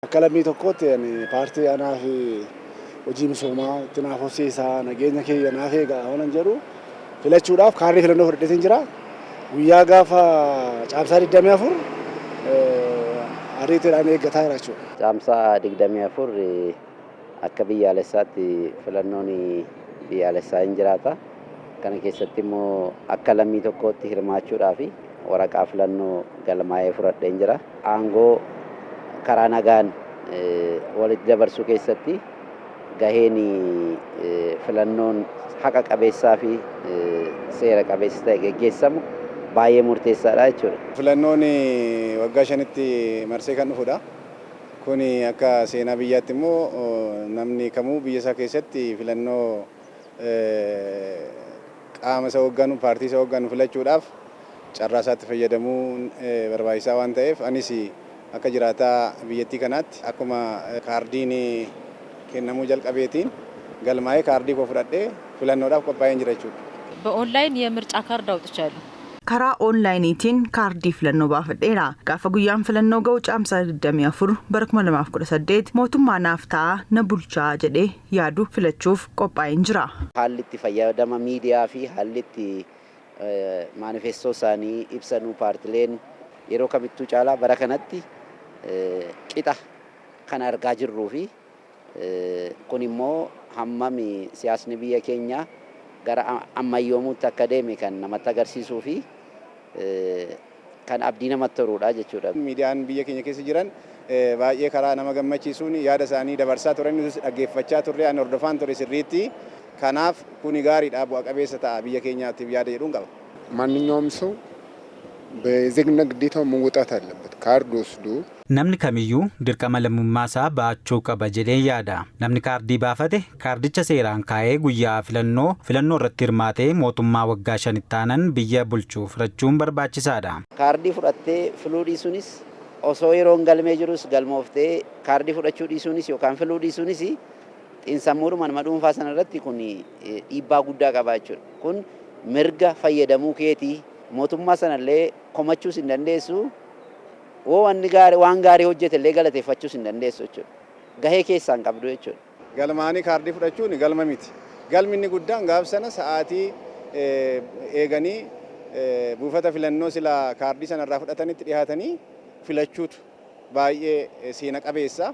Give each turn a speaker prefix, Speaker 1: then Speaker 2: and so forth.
Speaker 1: Akka lammii tokkootti ani paartii anaa fi hojii misoomaa itti naaf hofsiisaa, nageenya kiyya naaf eega waanan jedhu filachuudhaaf kaardii filannoo fudhadheetiin jira. Guyyaa gaafa Caamsaa 24 ariitiidhaan eeggataa jira jechuudha.
Speaker 2: Caamsaa 24 akka biyyaalessaatti filannoon biyyaalessaa hin jiraata. Kana keessatti immoo akka lammii tokkootti hirmaachuudhaaf waraqaa filannoo galmaa'ee fudhadheen jira. Aangoo karaa nagaan walitti dabarsuu keessatti gaheen filannoon haqa qabeessaa fi seera qabeessa ta'e geggeessamu baay'ee murteessaadha jechuudha.
Speaker 3: Filannoon waggaa 5tti marsee kan dhufudha. Kun akka seenaa biyyaatti immoo namni kamuu biyya isaa keessatti filannoo qaama isa hoogganu, paartii isa hoogganu filachuudhaaf carraa isaatti fayyadamuun barbaachisaa waan ta'eef, anis akka jiraataa biyyattii kanaatti akkuma kaardiin kennamuu jalqabeetiin galmaa'ee kaardii koo fudhadhee filannoodhaaf qophaa'een jira jechuudha.
Speaker 4: በኦንላይን የምርጫ ካርድ አውጥቻለሁ።
Speaker 5: Karaa onlaayiniitiin kaardii filannoo baafadheera. Gaafa guyyaan filannoo ga'u, Caamsaa 24 bara 2018, mootummaa naaf ta'a, na bulchaa jedhee yaadu filachuuf qophaa'een jira.
Speaker 2: Haalli itti fayyadama miidiyaa fi haalli itti maanifestoo isaanii ibsanuu paartileen yeroo kamittuu caalaa bara kanatti qixa kan argaa jirruu fi kun immoo hammami siyaasni biyya keenyaa gara ammayyoomuutti akka deeme kan namatti agarsiisuu fi kan abdii namatti horudha jechuudha.
Speaker 3: Miidiyaan biyya keenya keessa jiran baay'ee karaa nama gammachiisuun yaada isaanii dabarsaa turan, nutis dhaggeeffachaa turre, ani hordofaan ture sirriitti. Kanaaf kuni gaariidha, bu'a qabeessa ta'a biyya keenyaatiif yaada jedhuun qaba.
Speaker 6: ማንኛውም ሰው በዜግነት ግዴታው መወጣት አለበት። ካርድ ወስዶ
Speaker 7: Namni kamiyyuu dirqama lammummaa isaa ba'achuu qaba jedhee yaada. Namni kaardii baafate kaardicha seeraan kaa'ee guyyaa filannoo filannoo irratti hirmaatee mootummaa waggaa 5tti aanan biyya bulchuu filachuun barbaachisaadha.
Speaker 2: Kaardii fudhattee filuu dhiisuunis, osoo yeroon galmee jirus galmooftee kaardii fudhachuu dhiisuunis yookaan filuu dhiisuunis, xiinsammuudhuma nama dhuunfaa sana irratti kun dhiibbaa guddaa qaba jechuudha. Kun mirga fayyadamuu keetii, mootummaa sanallee komachuus hin dandeessu. Woo wanni gaarii, waan gaarii hojjete illee galateeffachuus hin dandeessu jechuudha. Gahee keessaan qabdu jechuudha.
Speaker 3: Galmaanii kaardii fudhachuun galma miti. Galmi inni guddaan gaaf sana sa'aatii eeganii buufata filannoo sila kaardii sanarraa fudhatanitti dhiyaatanii filachuutu baay'ee seena qabeessa.